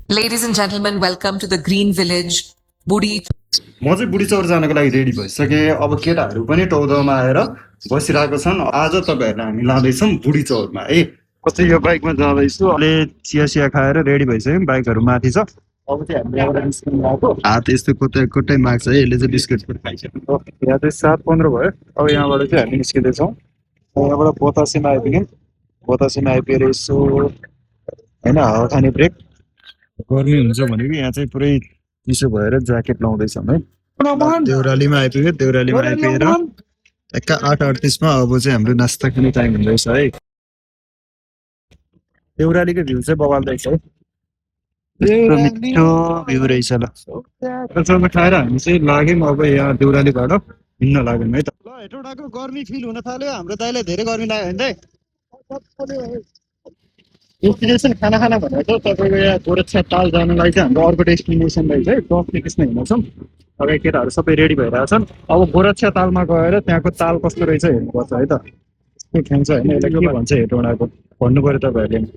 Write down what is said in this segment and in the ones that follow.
Ladies and gentlemen, welcome to the Green Village, Budi. म चाहिँ बुढी चौर जानको लागि रेडी भइसकेँ। अब केटाहरू पनि टौदोमा आएर बसिरहेको छन्। आज तपाईँहरूलाई हामी लाँदैछौँ बुढी चौरमा है। कतै यो बाइकमा जाँदैछु। अहिले चिया सिया खाएर रेडी भइसक्यौँ। बाइकहरू माथि छ। अब चाहिँ हामी यहाँबाट निस्किनु भएको। हात यस्तो कोट्टै कोट्टै माग्छ है। यसले चाहिँ बिस्कुट पनि खाइसक्यो। यहाँ चाहिँ 7:15 भयो। अब यहाँबाट चाहिँ हामी निस्किँदैछौँ। यहाँबाट बतासेमा आइपुग्यौँ। बतासेमा आइपुगेर यसो होइन हावा खाने ब्रेक गर्मी हुन्छ भनेको यहाँ चाहिँ पुरै चिसो भएर ज्याकेट लाउँदैछौँ है। देउरालीमा आइपुग्यो। देउरालीमा आइपुगेर एक्का 8:38मा अब चाहिँ हाम्रो नास्ता खाने टाइम हुँदैछ है। देउरालीको भ्यू चाहिँ बगाल्दैछ है। यस्तो मिठो भ्यू रहेछ ल। चौरमा खाएर हामी चाहिँ लाग्यौँ अब यहाँ देउरालीबाट हिँड्न लाग्यौँ है त। ल हेटौँडाको गर्मी फिल हुन थाल्यो। हाम्रो दाइलाई धेरै गर्मी लाग्यो भने चाहिँ डेस्टिनेसन खाना खाना भनेको तपाईँको यहाँ गोरखा ताल जानलाई चाहिँ हाम्रो अर्को डेस्टिनेसन रहेछ है। टपले त्यसमा हिँड्छौँ। अब केटाहरू सबै रेडी भइरहेको छन्। अब गोरखा तालमा गएर त्यहाँको ताल कस्तो रहेछ हेर्नुपर्छ है त। के खान्छ होइन यसलाई के भन्छ हेटौँडाको भन्नु पऱ्यो तपाईँहरूले।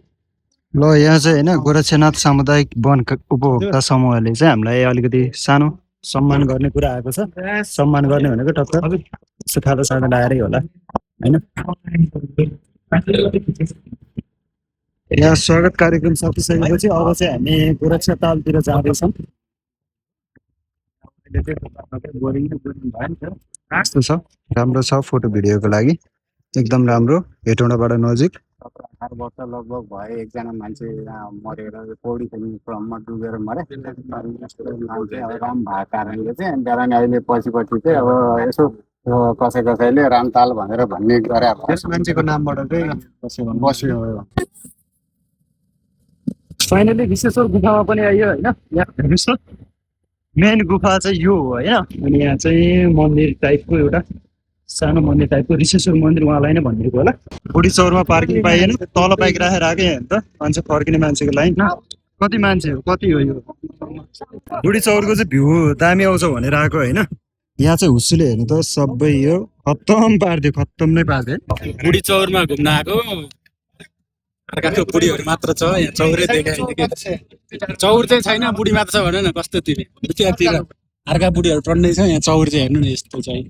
ल यहाँ चाहिँ होइन गोरक्षनाथ सामुदायिक वन उपभोक्ता समूहले चाहिँ हामीलाई अलिकति सानो सम्मान गर्ने कुरा आएको छ। सम्मान गर्ने भनेको टक्क यसो खाजा साजा लगाएरै होला होइन। यहाँ स्वागत कार्यक्रम सकिसकेपछि अब चाहिँ हामी गोरक्षा तालतिर जाँदैछौँ। यस्तो छ, राम्रो छ फोटो भिडियोको लागि एकदम राम्रो। हेटौँडाबाट नजिक 8 वर्ष लगभग भयो एकजना मान्छे मरेर पौडी खेल्ने क्रममा डुबेर मरे। मान्छे अब राम भएको कारणले चाहिँ अनि त्यहाँदेखि अहिले पछि चाहिँ अब यसो कसैले रामताल भनेर भन्ने गरे। त्यस मान्छेको नामबाट चाहिँ बस्यो। फाइनली विश्वेश्वर गुफामा पनि आइयो होइन। यहाँ हेर्नुहोस् त मेन गुफा चाहिँ यो हो होइन। अनि यहाँ चाहिँ मन्दिर टाइपको एउटा सानो मन्दिर टाइपको रिसेश्वर मन्दिर उहाँलाई नै भनिदिएको होला। बुढी चौरमा पार्किङ पाइएन। तल बाइक राखेर आएको यहाँ त मान्छे फर्किने मान्छेको लाइन कति मान्छे हो कति हो यो। बुढी चौरको चाहिँ भ्यू दामी आउँछ भनेर आएको होइन। यहाँ चाहिँ हुस्सुले हेर्नु त सबै यो खत्तम पारिदियो खत्तम नै पारिदियो। बुढी चौरमा घुम्न आएको अर्काको बुढीहरू मात्र छ यहाँ। चौरै देखाइदिएको चौर चाहिँ छैन बुढी मात्र छ भन न कस्तो तिमी अर्का बुढीहरू टन्नै छ यहाँ। चौर चाहिँ हेर्नु न यस्तो चाहिँ